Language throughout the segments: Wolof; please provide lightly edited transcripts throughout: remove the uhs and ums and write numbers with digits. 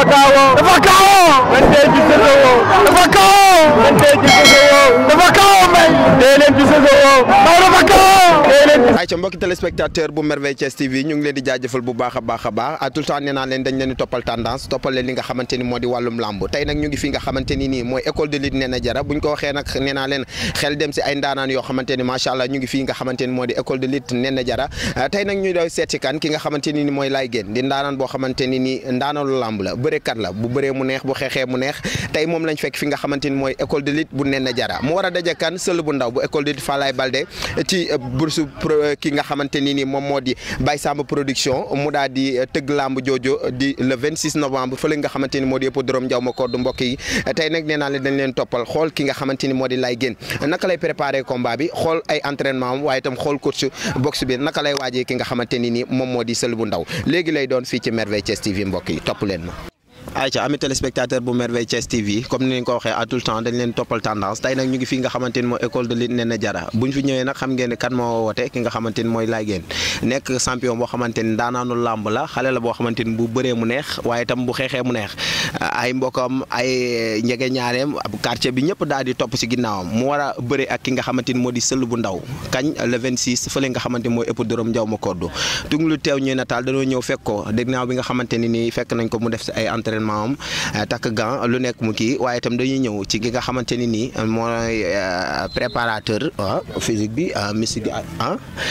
dafa kaawoo dafa kaawoo man tey ci Sosowoo dafa kaawoo man tey ci Sosowoo dafa kaawoo may tey leen ci Sosowoo may dafa kaawoo tey leen ci. ayca mbokki téléspectateur bu Merveille Thiès TV ñu ngi leen di jaajëfal bu baax a baax à tout le temps nee naa leen dañ leen di toppal tendance toppal leen li nga xamante ni moo di wàllum làmb tey nag ñu ngi fi nga xamante ni nii mooy école de lutte Néné Diarra buñ ko waxee nag nee naa leen xel dem si ay ndaanaan yoo xamante ni macha allah ñu ngi fii nga xamante ni moo di école de lutte Néné Diarra tey nag ñu doon seet si kan ki nga xamante ni mooy Laye Guène di ndaanaan boo xamante ni nii ndaanaanu làmb la bërekat la bu bëree mu neex bu xeexee mu neex tey moom lañ fekk fi nga xamante ni mooy école de lutte bu Néné Diarra mu war a daje kan sël bu ndaw bu école de lutte Falaye Baldé ci bourse ki nga xamante ni nii moom moo di Baye Samba production mu daal di tëgg làmb joojo di le 26 novembre fële nga xamante ni moo di hippodrome Ndiaw Macodou mbokk yi tey nag nee naa leen dañ leen toppal xool ki nga xamante ni moo di Laye Guène naka lay préparer combat bi xool ay entraînement am waaye itam xool coach boxe bi naka lay waajee ki nga xamante ni nii moom moo di sël bu ndaw léegi lay doon fii ci Merveille Thiès TV mbokk yi topp leen ma. ayca ami téléspectateur bu Merveille Thiès TV comme ni ñu ko waxee à tout le temps dañ leen toppal tendance tey nag ñu ngi fii nga xamante ni mooy école de lutte Néné Diarra buñ fi ñëwee nag xam ngeen ne kan moo woote ki nga xamante ni mooy Laye Guène nekk champion boo xamante ni daanaanu làmb la xale la boo xamante ni bu bëree mu neex waaye itam bu xeexee mu neex ay mbokam ay njege ñaareem quartier bi ñëpp daal di topp si ginnaawam mu war a bëre ak ki nga xamante ni moo di sël bu ndaw kañ le 26 fële nga xamante ni mooy hippodrome Ndiaw Macodou tung lu teew ñuy nataal dañoo ñëw fekk ko ginnaaw bi nga xamante ni nii fekk nañ ko mu def si ay entraînement am takk gant lu nekk mu kii waaye itam dañuy ñëw ci gi nga xamante ni nii mooy préparateur physique bi mystique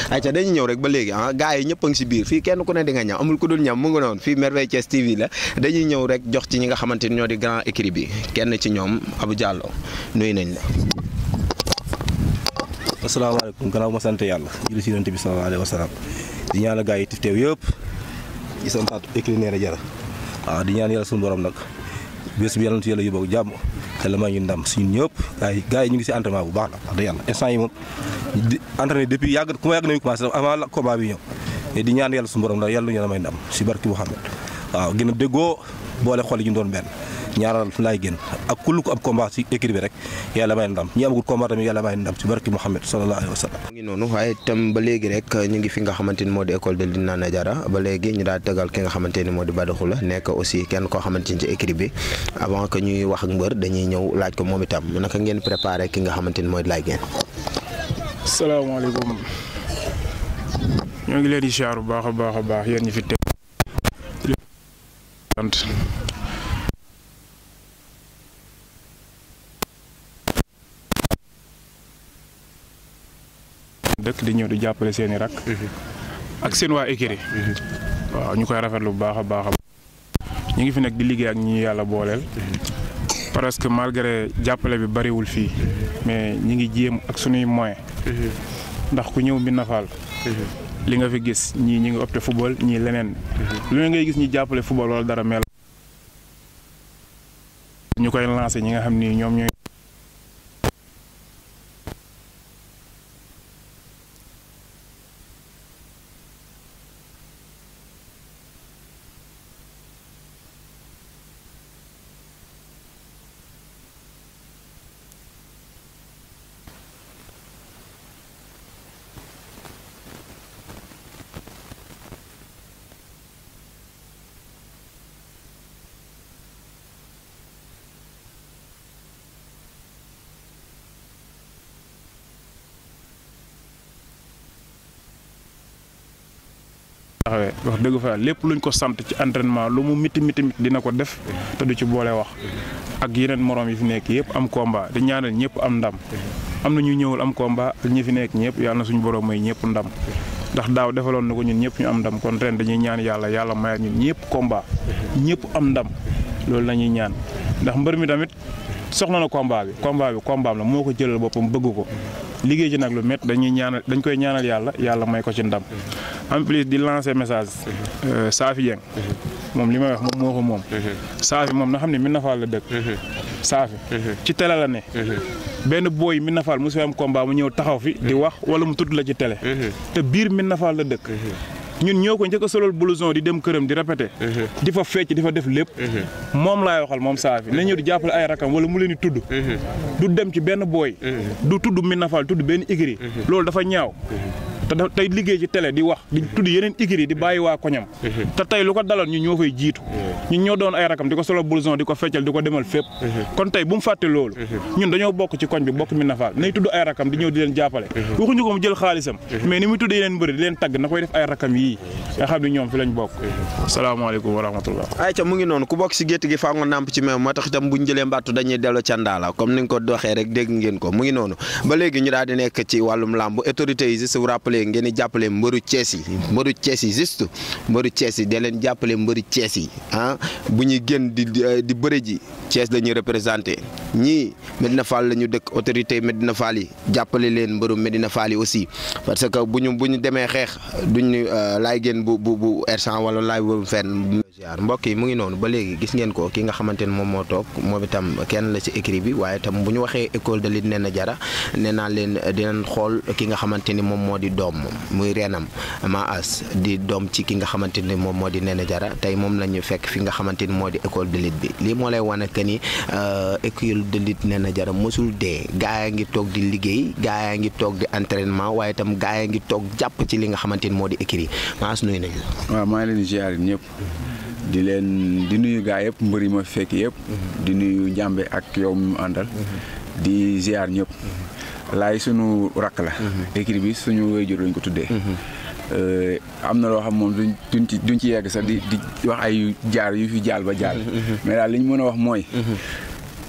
ayca dañuy ñëw rek ba léegi gars yi ñëpp a ngi si biir fii kenn ku ne di nga ñam amul ku dul ñam mu ngi noonu fii Merveille Thiès TV la dañuy ñëw rek jox ci ñi nga xamante ni ñoo di grand écrit bi kenn ci ñoom Abou Diallo nuyu nañ la. asalaamaaleykum gannaaw ma sant yàlla julli si yonent bi sallallahu alayhi wa sallam di ñaan gars yi tif teew yëpp di santaat écrit Néné Diarra waaw di ñaan yàlla suñu borom nag bés bi yàlla na yàlla yóbbu ak jàmm te la may ñu ndam suñu ñëpp gars yi ñu ngi si entraînement bu baax la wax dëgg yàlla instant yi moom di entraîné depuis yàgg ku ma yàgg nañu commencé avant combat bi ñëw te di ñaan yàlla suñu borom nag yàlla ñu la may ndam si barki Muhammad waaw gën a déggoo boole xol yi ñu doon benn ñaaral Laye Guène ak kullu ko ab combat si équipe bi rek yàlla may ndam ñi amagul combat tamit yàlla may ndam si barki Muhammad sallallahu alayhi wa sallam. mu ngi noonu waaye itam ba léegi rek ñu ngi fi nga xamante ni moo di école de lutte Néné Diarra ba léegi ñu daal tegal ki nga xamante ni moo di Bada Khoula nekk aussi kenn koo xamante ni ci équipe bi avant que ñuy wax ak mbër dañuy ñëw laaj ko moom itam naka ngeen préparé ki nga xamante ni mooy Laye Guène. salaamaaleykum ñoo ngi leen di ziar bu baax a baax yéen ñi fi teew dëkk di ñëw di jàppale seeni rak ak seen waa écurie waaw ñu koy rafetlu bu baax a baax ñu ngi fi nag di liggéey ak ñi yàlla booleel parce que malgré jàppale bi bariwul fii mais ñi ngi jéem ak suñuy moyen ndax ku ñëw Médina Fall li nga fi gis ñii ñi ngi opté football ñii leneen lu ne ngay gis ñi jàppale football wala dara mel ñu koy lancé ñi nga xam ni ñoom ñooy wax dëgg fa lépp luñ ko sant ci entraînement lu mu miti dina ko def te du ci boole wax ak yeneen morom yi fi nekk yëpp am combat di ñaanal ñëpp am ndam am na ñu ñëwul am combat ak ñi fi nekk ñëpp yàlla na suñu borom may ñëpp ndam ndax daaw defaloon na ko ñun ñëpp ñu am ndam kon ren dañuy ñaan yàlla mayal ñun ñëpp combat ñëpp am ndam loolu la ñuy ñaan ndax mbër mi tamit soxla na combat bi combat la moo ko jëlal boppam bëgg ko liggéey ci nag lu métti dañ koy ñaanal yàlla may ko ci ndam en plus di lancer message Safi Dieng moom li may wax moom moo ko moom Safi moom na xam ne Médina Fall la dëkk Safi ci télé la ne benn booy Médina Fall mu si am combat mu ñëw taxaw fi di wax wala mu tudd la ci télé te biir Médina Fall la dëkk ñun ñoo ko njëkk a solol blouson di dem këram di répété di fa fecc di fa def lépp moom laay waxal moom Safi na ñëw di jàppale ay rakam wala mu leen di tudd du dem ci benn booy du tudd Médina Fall tudd benn écurie loolu dafa ñaaw te tey liggéey ci télé di wax di tudd yeneen écurie di bàyyi waa koñam te tey lu ko dalal ñu ñoo fay jiitu ñun ñoo doon ay rakam di ko solo blouson di ko feccal di ko demal fépp kon tey bu mu fàtte loolu ñun dañoo bokk ci koñ bi bokk Médina Fall nay tudd ay rakam di ñëw di leen jàppale waxuñu ko mu jël xaalisam mais ni muy tudd yeneen mbëri di leen tagg na koy def ay rakam yii nga xam ne ñoom fi lañ bokk asalaamaaleykum wa rahmatullah ay ca mu ngi noonu ku bokk si gétt gi faa nga nàmp ci meew moo tax itam buñ jëlee mbattu dañuy dellu ca ndaala comme ni nga ko doxee rek dégg ngeen ko mu ngi noonu ba léegi ñu daal di nekk ci wàllum làmb autorités yi juste vous rappelez ngeen di jàppale mbëru Thiès yi juste mbëru Thiès yi da leen jàppale mbëru Thiès yi ah bu ñuy génn di bëre ji Thiès la ñuy représenté ñii Médina Fall la ñu dëkk autorité Médina Fall yi jàppale leen mbëru Médina Fall yi aussi parce que bu ñu demee xeex duñ laay génn bu ersan wala laay bu fenn mbokk yi mu ngi noonu ba léegi gis ngeen ko ki nga xamante ne moom moo toog moom itam kenn la ci écrit bi waaye itam bu ñu waxee école de lutte Néné Diarra nee naa leen dinañ xool ki nga xamante ni moom moo di doom muy reenam Maas di doom ci ki nga xamante ni moom moo di Néné Diarra tey moom la ñu fekk fi nga xamante ni moo di école de lutte bi lii moo lay wane que ni école de lutte Néné Diarra mosul dee gaa yaa ngi toog di liggéey gaa yaa ngi toog di entraînement waaye itam gaa yaa ngi toog jàpp ci li nga xamante ni moo di écrit Maas nuyu nañu la. waaw maa ngi leen di ziar ñëpp. di nuyu gaa yëpp mbër yi ma fekk yëpp di nuyu njàmbe ak yow mu àndal di ziar ñëpp laay sunu rakk la écrit bi suñu wéyjur lañ ko tuddee am na loo xam moom duñ ci yegg sax di wax ay jaar yu fi jaal ba jaal mais daal li ñu mën a wax mooy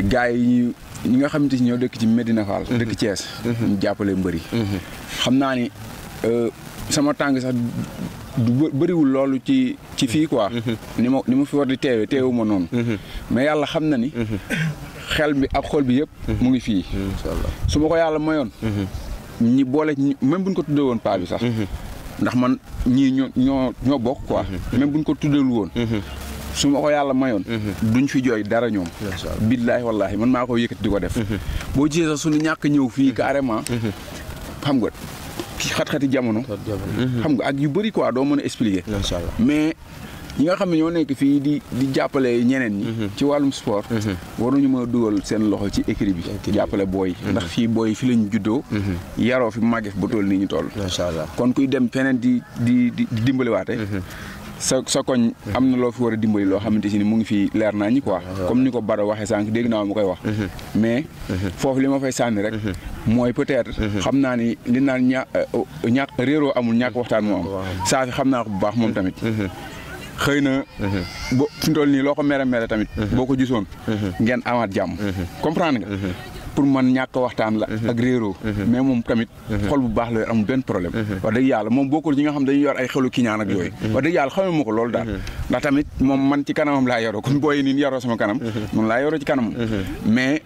gaa yi ñi nga xamante si ñoo dëkk ci Médina Fall dëkk Thiès ñu jàppale mbër yi xam naa ni sama tàng sax du bëriwul loolu ci fii quoi ni ma fi war di teewu ma noonu mais yàlla xam na ni xel bi ak xol bi yëpp mu ngi fii su ma ko yàlla mayoon ñi boole même buñ ko tuddee woon paa bi sax ndax man ñii ñoo bokk quoi même buñ ko tuddeelu woon su ma ko yàlla mayoon duñ fi jooy dara ñoom billaahi wallaahi man maa ko yëkkati di ko def boo gisee sax suñu ñàkk ñëw fii carrément xam nga xat-xati jamono xam nga ak yu bëri quoi doo mën a expliquer mais ñi nga xam ne ñoo nekk fii di jàppale ñeneen ñi ci wàllum sport waruñu mën a dugal seen loxo ci écrit bi jàppale booy ndax fii booy fi lañu juddoo yaroo fi màggee ba toll nii ñu toll kon kuy dem feneen di dimbaliwaate sa koñ am na loo fi war a dimbali loo xamante si ni mu ngi fi leer naa ñi quoi comme ni ko Bada waxee sànq dégg naa ma koy wax mais foofu li ma fay sànni rek mooy peut-être xam naa ni li naan ñàkk réeroo amul ñàkk waxtaan moo am saa fi xam naa ko bu baax moom tamit xëy na bo fi mu toll nii loo ko mere tamit boo ko gisoon ngeen amaat jàmm comprendre nga pour man ñàkk waxtaan la ak réeroo mais moom tamit xol bu baax la amul benn problème wax dëgg yàlla moom bokkul ñi nga xam dañuy yor ay xelu kiñaan ak yooyu wax dëgg yàlla xamee ma ko loolu daal ndax tamit moom man ci kanamam laa yoroo comme booy nii yaroo sama kanam man laa yoroo ci kanamam mais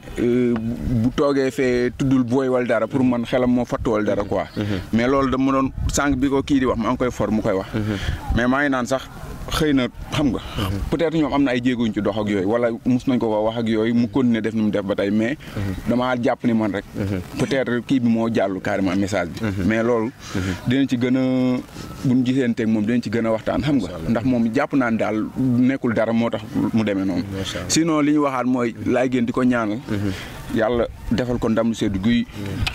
bu toogee fee tuddul booy wala dara pour man xelam moo fattu wala dara quoi mais loolu dama doon sànq bi ko kii di wax maa ngi koy for mu koy wax mais maa ngi naan sax xëy na xam nga peut-être ñoom am na ay jéeguñ ci dox ak yooyu wala mus nañ ko wax ak yooyu mu continuer def ni mu def ba tey mais damaa jàpp ni man rek peut-être kii bi moo jàllu carrément message bi mais loolu dinañ ci gën a buñ giseenteeg moom dinañ ci gën a waxtaan xam nga ndax moom jàpp naa ne daal nekkul dara moo tax mu demee noonu sinon li ñu waxaat mooy laay génn di ko ñaanal yàlla defal ko ndam lu seddu guy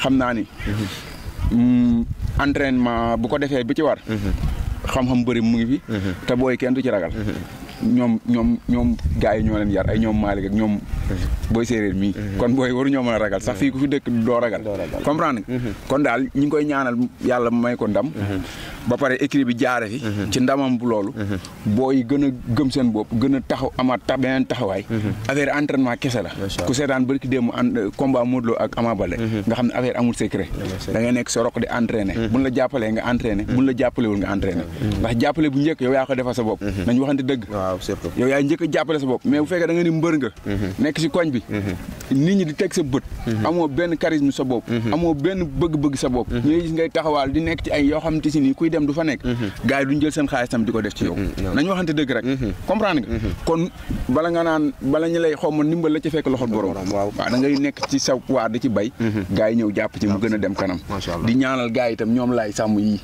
xam naa ni entraînement bu ko defee bi ci war xam-xam bëri mu ngi fi te booy kenn du ci ragal ñoom gars yi ñoo leen yar ay ñoom Malick ak ñoom booy séeréer mii kon booy waru ñoo mën a ragal sax fii ku fi dëkk doo ragal comprendre nga kon daal ñu ngi koy ñaanal yàlla may ko ndam ba pare écrit bi jaare fi ci ndamam bu loolu booy gën a gëm seen bopp gën a taxaw amaat beneen taxawaay affaire entraînement kese la ku seetaan bari ki démb combat Modou Lo ak Ama Baldé nga xam ne affaire amul secret da ngay nekk sa roq di entraîner buñ la jàppalee nga entraîner buñ la jàppalewul nga entraîner ndax jàppale bu njëkk yow yaa ko defal sa bopp nañ waxante dëgg yow yaay njëkk a jàppale sa bopp mais bu fekkee da nga ni mbër nga nekk si koñ bi nit ñi di teg sa bët amoo benn charisme sa bopp amoo benn bëgg-bëgg sa bopp ñu gis ngay taxawaal di nekk ci ay yoo xamante si nii kuy muy dem du fa nekk gars yi duñ jël seen xaalis tam di ko def ci yow nañ waxante dëgg rek comprendre nga kon bala ñu lay xaw ma ndimbal la ci fekk loxol borom waaw da ngay nekk ci sa waar di ci bay gars yi ñëw jàpp ci mu gën a dem kanam di ñaanal gars yi itam ñoom laay sàmm yii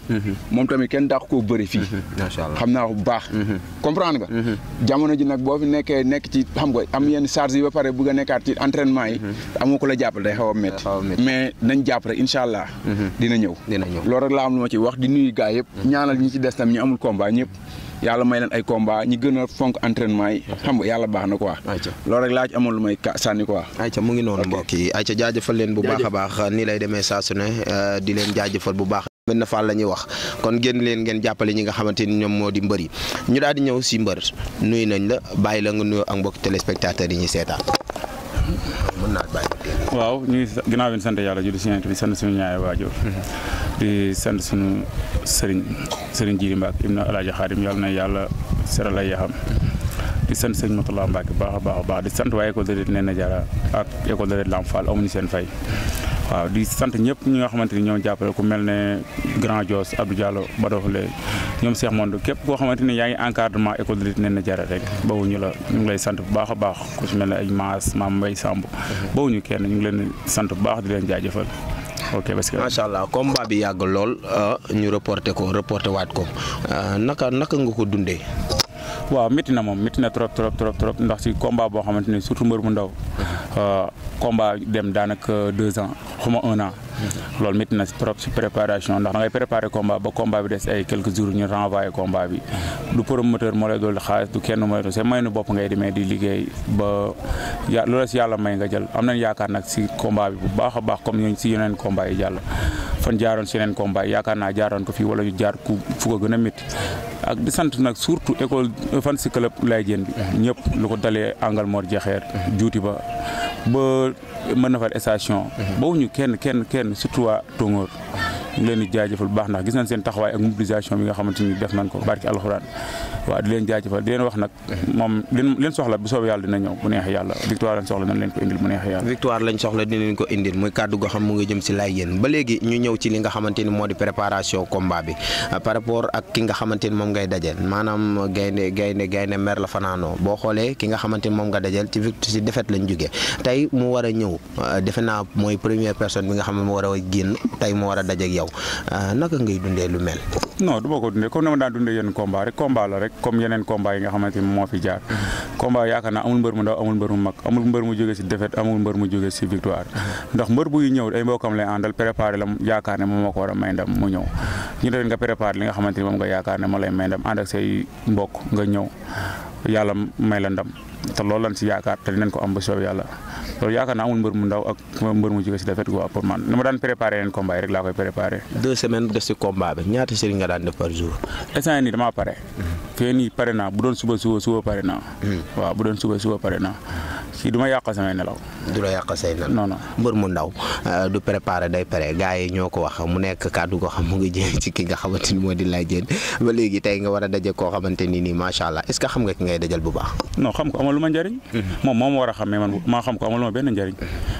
moom tamit kenn dàq koo bëri fii xam naa ko bu baax comprendre nga jamono ji nag boo fi nekk ci xam nga am yenn charge yi ba pare bëgg a nekkaat ci entraînement yi amoo ko la jàppal day xaw a métti mais nañ jàpp rek incha allah dina ñëw loolu rek laa am lu ma ci wax di nuyu gars yëpp ñaanal ñi ci des tam ñu amul combat ñëpp yàlla may leen ay combat ñi gën a fonk entraînement yi xam nga yàlla baax na quoi loolu rek laa ci amoon lu may sànni quoi ayca mu ngi noonu mbokk yi ayca jaajëfal leen bu baax a baax nii lay demee saa su ne di leen jaajëfal bu baax mën na faal la ñuy wax kon génn leen ngeen jàppale ñi nga xamante ni ñoom moo di mbër yi ñu daal di ñëw si mbër nuyu nañ la bàyyi la nga nuyoo ak mbokk téléspectateurs yi ñuy seetaan mën naa bàyyi waaw ñu ngi ginnaaw bi sant yàlla julli si ñeent bi sant suñu ñaari waajur di sant suñu sëriñ Jili Mbacke ibnu Alaaji Xaadim yàlla na yàlla seral ay yaxam di sant sëñ Matula Mbacke baax a baax di sant waa école de lutte Néné Diarra ak école de lutte Lamp Fall amuñu seen fay waaw di sant ñëpp ñi nga xamante ni ñoo jàppale ku mel ne Grand Dios Abdou Diallo Badofale ñoom Cheikh Monde képp koo xamante ni yaa ngi encadrement école de lutte Néné Diarra rek bawuñu la ñu ngi lay sant bu baax a baax ku ci mel ne ay Maas Maam Mbay Samb bawuñu kenn ñu ngi leen sant bu baax di leen jaajëfal ok parce que macha allah combat bi yàgg lool ñu reporté waat ko naka nga ko dundee. waaw métti na moom métti na trop ndax ci combat boo xamante ni surtout mbër mu ndaw combat dem daanaka 2 ans xuma 1 an loolu métti na trop ci préparation ndax da ngay préparer combat ba combat bi des ay quelques jours ñu renvoyer combat bi du promoteur moo lay dolli xaalis du kenn moo lay c'est may nu bopp ngay demee di liggéey ba loola ci yàlla may nga jël am nañ yaakaar nag ci combat bi bu baax a baax comme ñooñu ci yeneen combat yi jàll fan jaaroon ci yeneen combat yi yaakaar naa jaaroon ko fii wala ñu jaar fu ko gën a métti ak di sant nag surtout école fan ci club Laye Diène bi ñëpp lu ko dalee Angal Mor Jaxeer juuti ba mën na fa station bawuñu kenn surtout waa Tongoor ñu leen di jaajëfal bu baax ndax gis nañ seen taxawaay ak mobilisation bi nga xamante ni def nañ ko barki alxuraan waaw di leen jaajëfal di leen wax nag moom leen soxla bu soobee yàlla dina ñëw bu neexee yàlla victoire lañ soxla nañ leen ko indil bu neexee yàlla victoire lañ soxla dinañ ko indil muy kàddu goo xam mu ngi jëm si Laye Diène ba léegi ñu ñëw ci li nga xamante ni moo di préparation combat bi par rapport ak ki nga xamante ni moom ngay dajeel maanaam gaynde mer la fanaanoo boo xoolee ki nga xamante ni moom nga dajeel ci défaite lañ jógee tey mu war a ñëw defe naa mooy première personne bi nga xam ne mu war a génn tey mu war a dajeek yow naka ngay dundee lu mel. non du ma ko dundee comme ni ma daan dundee yenn combat rek combat la rek comme yeneen combat yi nga xamante ni moo fi jaar combat yaakaar naa amul mbër mu ndaw amul mbër mu mag amul mbër mu jógee ci défaite amul mbër mu jógee ci victoire ndax mbër buy ñëw ay mbokkam lay àndal préparé la yaakaar ne moom moo ko war a may ndam mu ñëw ñu def nga préparé li nga xamante ni moom nga yaakaar ne moo lay may ndam ànd ak say mbokk nga ñëw yàlla may la ndam te loolu lañ ci yaakaar te dinañ ko am ba soob yàlla loolu yaakaar naa amul mbër mu ndaw ak mbër mu jóge ci défaite quoi pour man ni ma daan préparé leen combat yi rek laa koy préparé 2 semaines des ci combat bi ñaata sëriñ nga daan def par jour. instant nii damaa pare fee nii pare naa bu doon suba pare naa waaw bu doon suba pare naa si du ma yàq samay nelaw. du la yàq say nelaw non mbër mu ndaw du préparé day pare gars yi ñoo ko wax mu nekk kàddu goo xam mu ngi jëm ci ki nga xamante ni moo di Laye Diène ba léegi tey nga war a daje koo xamante ni nii macha allah est-ce que xam nga ki ngay dajal bu baax. non xam ko amal lu ma njëriñ moom moo ma war a xam mais man maa xam ko amal lu ma benn njëriñ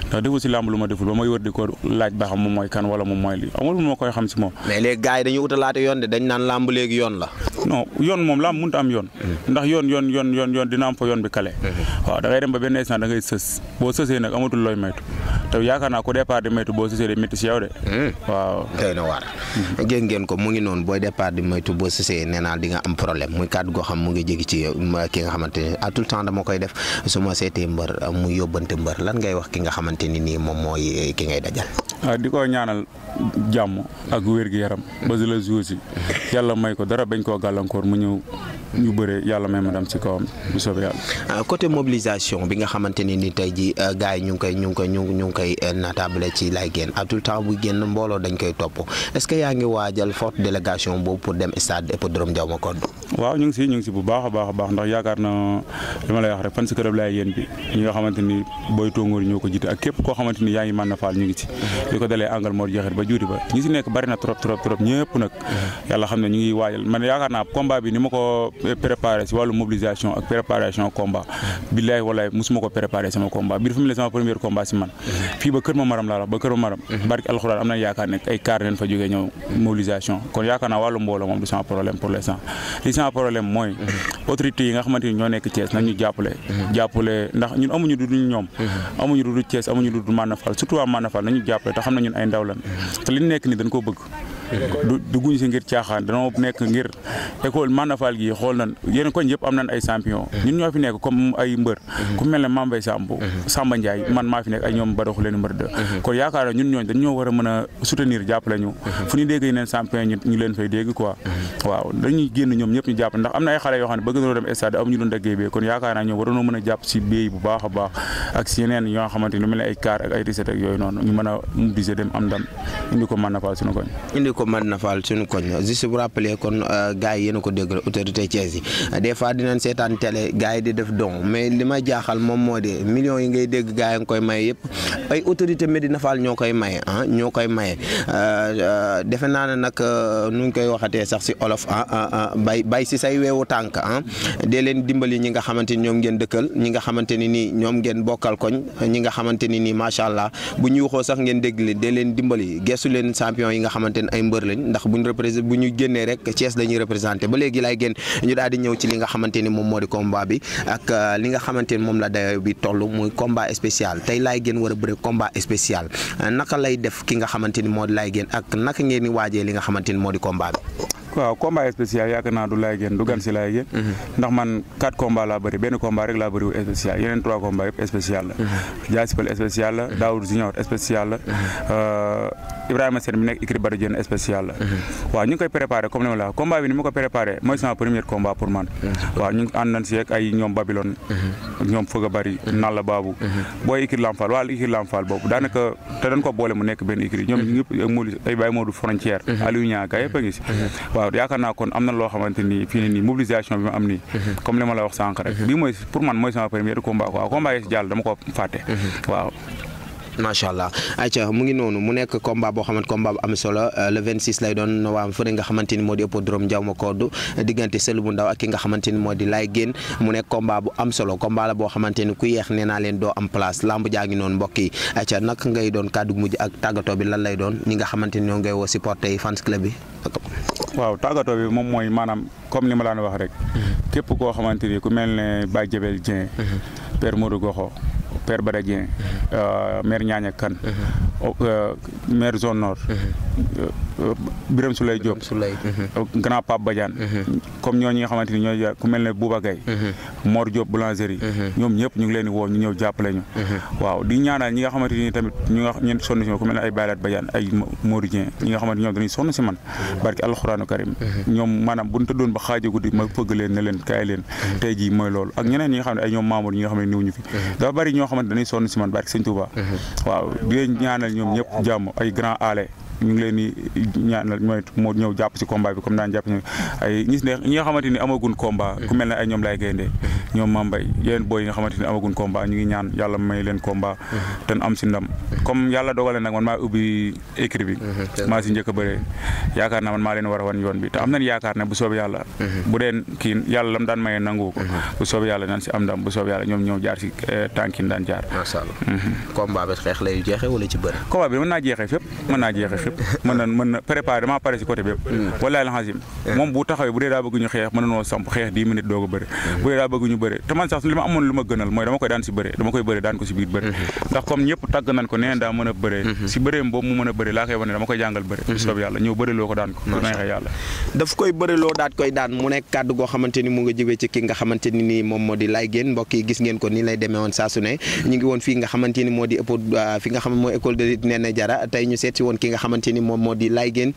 ndax deful si làmb lu ma deful ba may wër di ko laaj ba xam moom mooy kan wala moom mooy lii amul lu ma koy xam si moom. mais léegi gars yi dañuy utalaate yoon de dañ naan làmb léegi yoon la. non yoon moom làmb mënut a am yoon ndax yoon dina am fa yoon bi kale waaw da ngay dem ba benn instant da ngay sës boo sësee nag amatul looy maytu te yaakaar naa ko départ di maytu boo sësee de métti si yow de waaw tey na waar gën ngeen ko mu ngi noonu booy départ di maytu boo sësee nee naa di nga am problème muy kàddu goo xam mu ngi jégi ci ki nga xamante ni à tout le temps dama koy def su ma seetee mbër mu yóbbante mbër lan ngay wax ki nga xamante ni nii moom mooy ki ngay dajal. di ko ñaanal jàmm ak wér-gu-yaram ba la jour si yàlla may ko dara bañ koo gàllankoor mu ñëw ñu bëree yàlla may ma dem ci kawam bu soobee yàlla. côté mobilisation bi nga xamante ni ni tey ji gars yi ñu ngi koy natable ci Laye Diène à tout le temps bu génn mbooloo dañ koy topp est-ce que yaa ngi waajal forte délégation boobu pour dem stade Hippodrome Ndiaw Macodou. waaw ñu ngi si bu baax a baax ndax yaakaar na li ma lay wax rek fan si club Laye Diène bi ñi nga xamante ni booy tóngoor ñoo ko jiite ak képp koo xamante ni yaa ngi mën na faal ñu ngi ci li ko dalee Angal Mor Jaxeer ba juuti ba ñi si nekk bari na trop ñëpp nag yàlla xam ne ñu ngi waajal man yaakaar naa combat bi ni ma ko préparé si wàllu mobilisation ak préparation combat billahi wallahi musuma ko préparé sama combat bi dafa mel ne sama premier combat si man fii ba Kër Mamaram laa la ba Kër Mamaram barki alxuraan am na yaakaar ne ay car leen fa jógee ñëw mobilisation kon yaakaar naa wàllu mbooloo moom du sans problème pour l'instant li sans problème mooy autorités yi nga xamante ni ñoo nekk Thiès nañ ñu jàppale ndax ñun amuñu du dul ñoom amuñu du dul Thiès amuñu du dul Manna Fall surtout waa Manna Fall nañu jàppale te xam na ñun ay ndaw lan te li nekk ni dañ koo bëgg dugguñu si ngir caaxaan danoo nekk ngir école Manna Fall gi xool nañ yéen koñ yëpp am nañ ay champion ñun ñoo fi nekk comme ay mbër ku mel ne Mambay Samba Ndiaye man maa fi nekk ay ñoom Badaxu leen mbër de kon yaakaar na ñun ñooñ dañ ñoo war a mën a soutenir jàppale ñu fu ñu dégg yeneen champion ñu leen fay dégg quoi waaw dañuy génn ñoom ñëpp ñu jàpp ndax am na ay xale yoo xam ne bëgg nañoo dem stade amuñu doon daggee bee kon yaakaar naa ñoom waroon mën a jàpp si béy bu baax a baax ak si yeneen yoo xamante ni lu mel ne ay car ak ay recette ak yooyu noonu ñu mën a mobiliser dem am ndam indi ko Manna Fall suñu koñ suñu koñ juste vous rappeler kon gars yi yéen a ko dégg autorité Thiès yi des fois dinañ seetaan télé gars yi di def don mais li ma jaaxal moom moo di millions yi ngay dégg gars yi nga koy maye yëpp ay autorité Médina Fall ñoo koy maye ñoo koy maye defe naa ne nag nu ñu koy waxatee sax si olof bay si say weewu tànk dee leen dimbali ñi nga xamante ni ñoom ngeen dëkkal ñi nga xamante ni nii ñoom ngeen bokkal koñ ñi nga xamante ni nii macha allah bu ñu waxoo sax ngeen dégg leen dee leen dimbali gestu leen champion yi nga xamante ni ay mbër lañ ndax bu ñu génnee rek Thiès lañuy représenté ba léegi lay génn ñu daal di ñëw ci li nga xamante ni moom moo di combat bi ak li nga xamante ni moom la dayo bi toll muy combat spécial tey laay génn war a bëre combat spécial naka lay def ki nga xamante ni moo di laay génn ak naka ngeen di waajee li nga xamante ni moo di combat bi. waaw combat spécial yaakaar naa du laay génn du gan si laay génn ndax man 4 combats laa bëri benn combat rek laa bëri wu spécial yeneen 3 combats yëpp spécial la Diaspel spécial la Daoud Junior spécial la Ibrahima Sène bi nekk écrit Bada Diène spécial la waaw ñu ngi koy préparé comme ni ma la wax combat bi ni ma ko préparé mooy sama premier combat pour man waaw ñu ngi ànd nañ si ak ay ñoom Babylone ñoom Fëgg Bari Nalla Babou booy écrit Lamfal waa écrit Lamfal boobu daanaka te dañ ko boole mu nekk benn écrit ñoom ñëpp ay Baye Modou Frontière Aliou Niaga yëpp a ngi si waaw yaakaar naa kon am na loo xamante ni fii nii mobilisation bi ma am nii comme li ma la wax sànq rek bii mooy pour man mooy sama premier combat quoi combat yi si jàll dama ko fàtte waaw macha allah ayca mu ngi noonu mu nekk combat boo xamante combat bu am solo le 26 lay doon waa fële nga xamante ni moo di hippodrome Ndiaw Macodou diggante Sël bu Ndaw ak ki nga xamante ni moo di Laye Guène mu nekk combat bu am solo combat la boo xamante ni ku yeex nee naa leen doo am place lamb jaa ngi noonu mbokk yi ayca naka ngay doon kàddu mujj ak tàggatoo bi lan lay doon ñi nga xamante ni ñoo ngay woo supporter yi fans club bi. waaw tàggatoo bi moom mooy maanaam comme li ma laan wax rek képp koo xamante ni ku mel ne Baye Jabel Dieng Père Modou Goxo Père Bada Dieng maire Ñaaña Kan maire zone nord Birame Souleye Diop grand Pape Badiane comme ñoo ñi nga xamante ni ñooy ku mel ne Bouba Gaye Mor Diop boulangerie ñoom ñëpp ñu ngi leen di woo ñu ñëw jàppale ñu waaw di ñaanal ñi nga xamante ni tamit ñu nga ñeen sonn si ma ku mel ne ay Baylat Badiane ay Modou Dieng ñi nga xamante ñoom dañuy sonn si man barki alxuraanu karim ñoom maanaam bu ñu tëddoon ba xaaja guddi ma fëgg leen ne leen kaay leen tey jii mooy loolu ak ñeneen ñi nga xam ne ay ñoom Mamour ñi nga xam ne niw ñu fi dafa bari ñoo xamante dañuy sonn si man barki Sëñ Touba waaw di leen ñaanal ñoom ñëpp jàmm ay grand ale ñu ngi leen di ñaanal mooy moo ñëw jàpp si combat bi comme daan jàpp ay ñi nga xamante ni amagun combat ku mel ne ay ñoom lay gaynde ñoom Mambay yeneen booy yi nga xamante ni amagun combat ñu ngi ñaan yàlla may leen combat te am si ndam comme yàlla dogale nag man maa ubbi écrit bi maa si njëkk a bëree yaakaar naa man maa leen war a wan yoon bi te am nañ yaakaar ne bu soobee yàlla bu deen kii yàlla lam daan mayee nangu ko bu soobee yàlla naan si am ndam bu soobee yàlla ñoom ñëw jaar si tànkin daan jaar. macha allah combat bi xeex lay jeexee wala ci bëri. combat bi mën naa jeexee fépp mën naa jeexee fépp mën na préparé damaa pare si côté bépp wallaahi la xasim moom bu taxawee bu dee daa bëgg ñu xeex mën nanoo samp xeex 10 minutes doog a bëri bu dee daa bëgg ñu bëri te man sax li ma amoon lu ma gënal mooy dama koy daan si bëri dama koy bëri daan ko si biir bëri ndax comme ñëpp tàgg nañ ko neen daa mën a bëree si bëreem boobu mu mën a bëri laa koy wane dama koy jàngal bëri bu soob yàlla ñëw bëri loo ko daan ko bu neexee yàlla daf koy bëri loo daat koy daan mu nekk kàddu goo xamante ni mu nga jëwee ci ki nga xamante ni nii moom moo di Laye Guène mbokk yi gis ngeen ko nii lay demee woon saa su ne ñu ngi woon fii nga xamante ni moo di fi nga xam mooy école de lutte Néné Diarra tey ñu seet si woon ki nga xamante ni moom moo di Laye Guène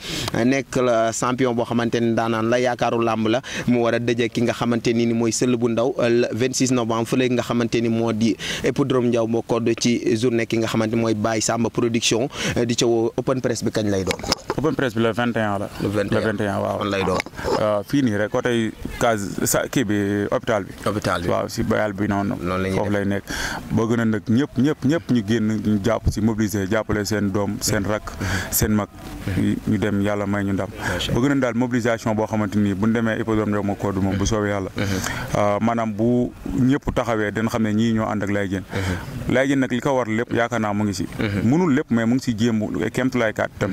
nekk la champion boo xamante ni daanaan la yaakaaru làmb la mu war a dëje ki nga xamante ni mooy Sël bu Ndaw le 26 novembre fële nga xamante ni moo di hippodrome Ndiaw Macodou ci journée ki nga xamante ni mooy Baye Samba production di ca woo open press bi kañ lay doon. open press bi le 21 la. le 21 waaw lay doon. fii nii rek côté case sa kii bi hôpital bi. hôpital bi waaw si bayal bi noonu. foofu lay nekk bëgg na nag ñëpp ñu génn ñu jàpp si mobiliser jàppale seen doom seen rak seen mag ñu dem yàlla may ñu ndam bëgg nañ daal mobilisation boo xamante ni bu ñu demee hippodrome Ndiaw Macodou moom bu soobee yàlla maanaam bu ñëpp taxawee dañ xam ne ñii ñoo ànd ak Laye Guène léegi nag li ko war lépp yaakaar naa mu ngi si mënul lépp mais mu ngi si jéem kéemtulaay kaat tam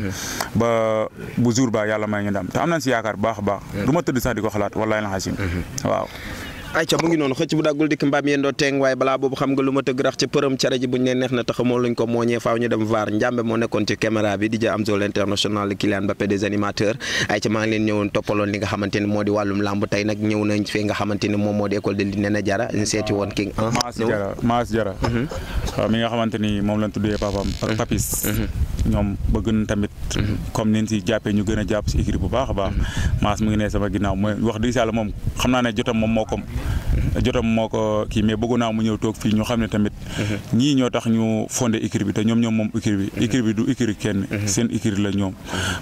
ba bu jour ba yàlla may ñu ndam te am nañ si yaakaar baax a baax du ma tëdd sax di ko xalaat wallahi la xasim waaw ayca mu ngi noonu xëcc bu daggul dikk mbaam yéen doo teeng waaye balaa boobu xam nga lu ma tëgg rax ci përëm cere ji buñ ne neex na tax moo luñ ko mooñee faaw ñu dem VAR Njambe moo nekkoon ci caméra bi di ja Amzo l'international Kylian Mbappé des animateurs ayca maa ngi leen ñëwoon toppaloon li nga xamante ni moo di wàllum làmb tey nag ñëw nañ fi nga xamante ni moom moo di école de lutte Néné Diarra ñu seeti woon ki Maas Diarra waaw mi nga xamante ni moom lañ tuddee papaam ak Papis ñoom bëgg na tamit comme nin si jàppee ñu gën a jàpp si équipe bu baax a baax Maas mu ngi ne sama ginnaaw mooy wax dëgg yàlla moom xam naa ne jotam moo ko kii mais bëggoon naa mu ñëw toog fii ñu xam ne tamit ñii ñoo tax ñu fondé équipe bi te ñoom moom équipe bi du équipe kenn seen équipe la ñoom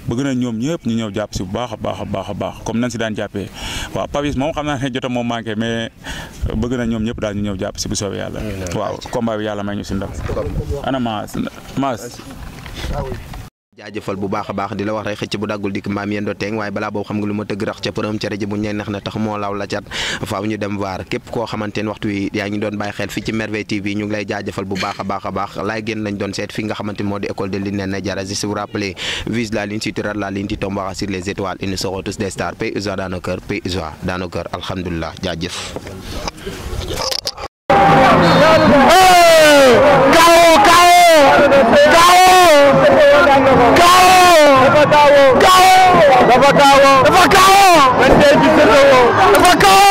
bëgg na ñoom ñëpp ñu ñëw jàpp si bu baax a baax a baax a baax comme nañ si daan jàppee waaw Papis moom xam naa ne jotam moom manqué mais bëgg na ñoom ñëpp daal ñu ñëw jàpp si bu soobee yàlla waaw combat bi yàlla may ñu si ndam ana Maas jaajëfal bu baax a baax di la wax rek xëcc bu daggul dikk mbaam yéen doo teeng waaye balaa boobu xam nga lu ma tëgg rax ca përëm cere ji bu ñu neex na tax moo law la cat faaw ñu dem VAR képp koo xamante ne waxtu wi yaa ngi doon bàyyi xel fii ci Merveille TV ñu ngi lay jaajëfal bu baax a baax a baax laay génn lañ doon seet fi nga xamante moo di école de lutte Néné Diarra si vous rappelez vise la ligne si tu rates la ligne tu tomberas sur les étoiles et nous serons tous des stars paix et joie dans nos cœurs paix et joie dans nos cœurs alhamdulilah jaajëf dafa kawo